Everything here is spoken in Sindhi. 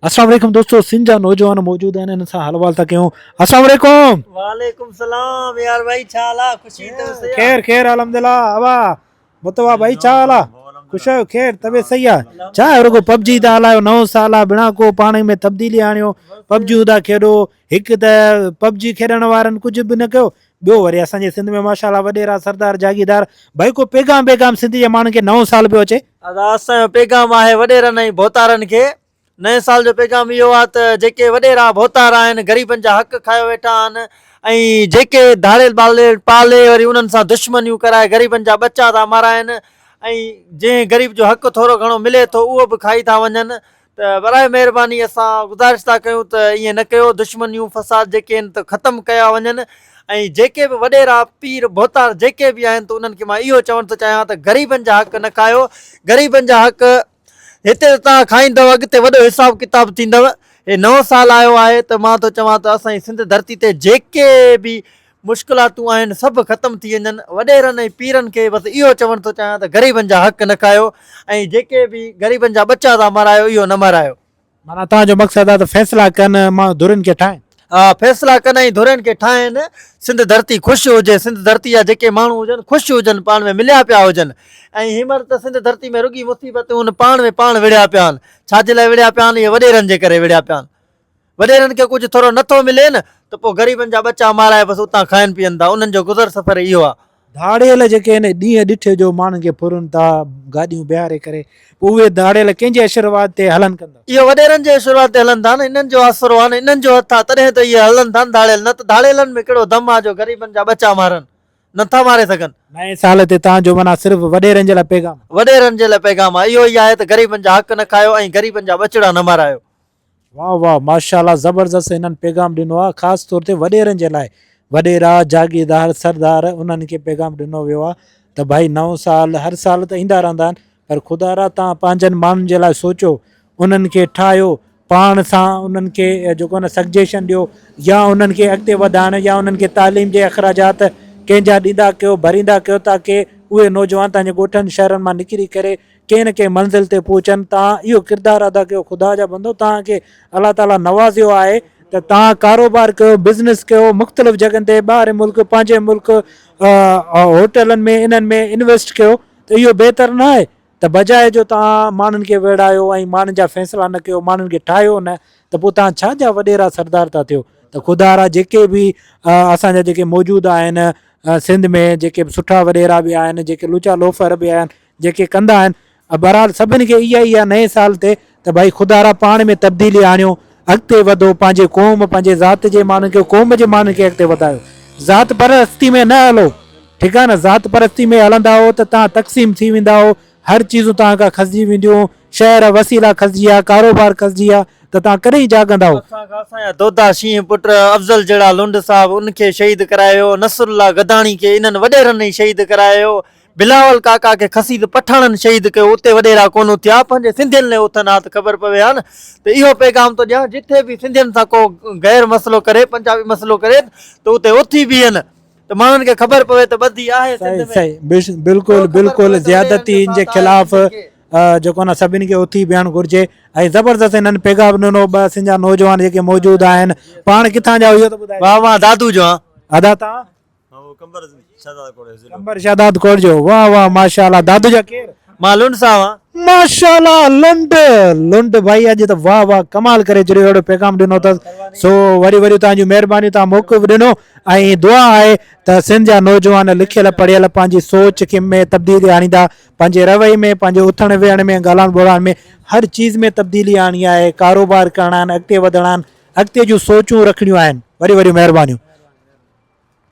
السلام عليڪم دوستو سنڌ جا نوجوان موجود آهن انهن سان حال احوال ٿا ڪيون السلام عليڪم. وعليڪم سلام يار ڀائي ڇا حال آ خوشي تو سي خير خير الحمدلله ابا متوا ڀائي ڇا حال آ خوش آهيو خير طبيعت صحيح آ ڇا آهي رڳو پبجي ٿا هلايو نئون سال آ بنا ڪو پاڻ ۾ تبديلي آڻيو پبجيون ٿا کيڏو هڪ ته پبجي کيڏڻ وارن ڪجهه به نه ڪيو ٻيو وري اسان جي سنڌ ۾ ماشاءالله وڏيرا سردار جاگيردار ڀائي ڪو پيغام بيغام سنڌ جي ماڻهن کي نئون سال پيو اچي. ادا اسان جو پيغام آهي وڏيرن ۽ ڀوتارن کي نئين سال جو پيغام اهو آهي ته جيڪي وڏيرا ڀوتار آهن غريبن جا حق کايو ويٺا آهن ۽ جيڪي ڌاڙيل ٻاڙيل پالي وري انهن سان دشمنيون ڪرائي غريبن جا ٻچا ٿا مارائن ۽ جنهن غريب جو حق ٿورو گهڻو ملي ٿو اهو به کائي ٿا وڃن ته برائي مهرباني اسان گذارش ٿا ڪيون ته ائين نه ڪيو دشمنيون فساد جيڪي آهن ته ختم ڪيا وڃن ۽ جيڪي به وڏيرا پير ڀوتار جيڪي به آهن ته انهن کي مان اهو چوڻ ٿو چاهيان ته غريبن جا حق نه کايو غريبن جا حق هتي ته توهان کائيندؤ اڳتي وڏو حساب ڪتاب ٿيندؤ. هي نئون سال آيو آهي ته مان ٿو چوان ته اسان جي سنڌ ڌرتي تي جيڪي به مشڪلاتون آهن سڀ ختم ٿي وڃن. وڏيرن ۽ پيرن کي بس اهو چوڻ ٿو چاهيان ته غريبن جا حق نه کايو ۽ جيڪي به غريبن جا ٻچا ٿا مارايو اهو نه مارايو. معنيٰ توهان جو مقصد آهي ته فيصلا ڪن مان ڌرين کي ٺاهين. ها فيصلا ڪن ۽ ڌرين کي ٺاهين، سنڌ ڌرتي خوش هجي، سنڌ ڌرتي جا جيڪي ماڻهو هجن خوش هجن پاڻ ۾ مليا پيا هجن ۽ هينئر ته سنڌ ڌرتي ۾ رڳي مصيبتون آهن پاڻ ۾ پاڻ وڙهيا پيا آهن ڇا جي لاء وڙهيا پيا آهن اهي وڏيرن جي ڪري وڙهيا پيا آهن وڏيرن کي ڪجهه ٿورو نٿو ملي نه ته پوء غريبن جا ٻچا مارائي بس اتان کائن پيئن ٿا انهن جو گذر سفر اهو آهي. ڌاڙيل جيڪي آهن ڏينهن ڏٺي جو ماڻهن کي ڦرن ٿا گاڏيون بيهاري ڪري پوء اهي ڌاڙيل ڪنهن جي آشيرواد تي هلن ڪندا. اهي وڏيرن جي آشيرواد تي هلن ٿا نه انهن جو آسرو آهي نه انهن جو هٿ آهي تڏهن ته اهي هلن ٿا نه ڌاڙيل نه ته ڌاڙيلن ۾ ڪهڙو دم آهي جو غريبن جا ٻچا مارن نه ٿا ماري سگهن. نئين سال تي توهان جو معنيٰ صرف وڏيرن جي لاء پيغام. وڏيرن جي لاء پيغام آهي اهو ئي آهي ته غريبن جا حق نه کايو ۽ غريبن جا ٻچڙا نه مارايو. واه واه ماشاءالله زبردست هنن پيغام ڏنو آ خاص طور تي وڏيرن جي لاء وڏيرا جاگيردار سردار انهن کي پيغام ڏنو ويو آ ته ڀائي نئون سال هر سال ته ايندا رهندا آهن پر خدارا توهان پنهنجن ماڻهن جي لاء سوچو انهن کي ٺاهيو پاڻ سان انهن کي جيڪو نه سگجيشن ڏيو يا انهن کي اڳتي وڌائڻ يا انهن کي تعليم جي اخراجات ڪنهن جا ڏيندا ڪيو ڀريندا ڪيو تاڪي اهي نوجوان تنهنجي ڳوٺن شهرن مان نڪري ڪري ڪنهن نه ڪنهن منزل تي پهچن توهان اهو ڪردار ادا ڪيو خدا جا بندو توهان کي الله تعالي نوازيو آهي ته توهان ڪاروبار ڪيو بزنس ڪيو مختلف جڳهن تي ٻاهرين ملڪ پنهنجي ملڪ هوٽلن ۾ انهن ۾ انويسٽ ڪيو ته اهو بهتر نه آهي ته بجاء جو توهان ماڻهن کي ويڙهايو ۽ ماڻهن جا فيصلا نه ڪيو ماڻهن کي ٺاهيو نه ته پوء توهان ڇا جا وڏيرا سردار ٿا ٿيو ته خدا را جيڪي به اسان جا جيڪي موجود آهن سنڌ ۾ جيڪي سٺا وڏيرا به آهن جيڪي لوچا لوفر به آهن جيڪي ڪندا آهن بهرحال سڀني کي اها ئي آهي نئين سال تي ته ڀائي خدارا پاڻ ۾ تبديلي آڻيو اڳتي وڌو پنهنجي قوم پنهنجي ذات جي ماڻهن کي قوم جي ماڻهن کي اڳتي وڌايو ذات پرستي ۾ نه هلو ٺيڪ آهي نه ذات پرستي ۾ هلندا هو ته تان تقسيم ٿي ويندا هو هر چيزون تان کان کسجي وينديون شهر وسيلا کسجي ويا ڪاروبار کسجي ويا ته تان ڪڏهن جاڳندا هو. اسان کان اسان جا دودا شينهن پٽ افضل جهڙا لنڊ صاحب ان کي شهيد ڪرايو نصرالله گداڻي کي انهن وڏيرن ئي شهيد ڪرايو بلاول ڪاڪا کي خسيس پٺاڻن شهيد ڪيو اتي وڏيرا ڪونه اٿيا پنهنجي سنڌين لئه اٿن ها ته خبر پوي ها نه ته اهو پيغام ٿو ڏيان جٿي به سنڌين سان ڪو غير مسئلو ڪري پنجابي مسئلو ڪري ته اتي اٿي بيهن ته ماڻهن کي خبر پوي ته ٻڌي آهي سنڌ ۾ صحيح صحيح بلڪل بلڪل زيادتي ان جي خلاف جيڪو نه سڀني کي اٿي بيهڻ گهرجي ۽ زبردست هنن پيغام ڏنو ٻه سنڌ جا نوجوان جيڪي موجود آهن پاڻ ڪٿان جا اهو ته ٻڌايو. واهه واهه دادو جو آهان. ادا تان قمبر شهداد ڪوڙ جو واه واه ماشاءالله دادو جا ڪير. مان لنڊ صاحب آهان. ماشاءالله لنڊ لنڊ ڀائي اڄ ته واه واه ڪمال ڪري ڇڏيو اهڙو پيغام ڏنو اٿس سو وري وري توهان جون مهربانيون توهان موقف ڏنو ۽ دعا آهي ته سنڌ جا نوجوان لکيل پڙهيل پنهنجي سوچ کي ۾ تبديلي آڻيندا پنهنجي رويي ۾ پنهنجي اٿڻ ويهڻ ۾ ڳالهائڻ ٻولهائڻ ۾ هر چيز ۾ تبديلي آڻي آهي ڪاروبار ڪرڻا آهن اڳتي وڌڻا آهن اڳتي جون سوچون رکڻيون آهن. وڏيون وڏيون مهربانيون.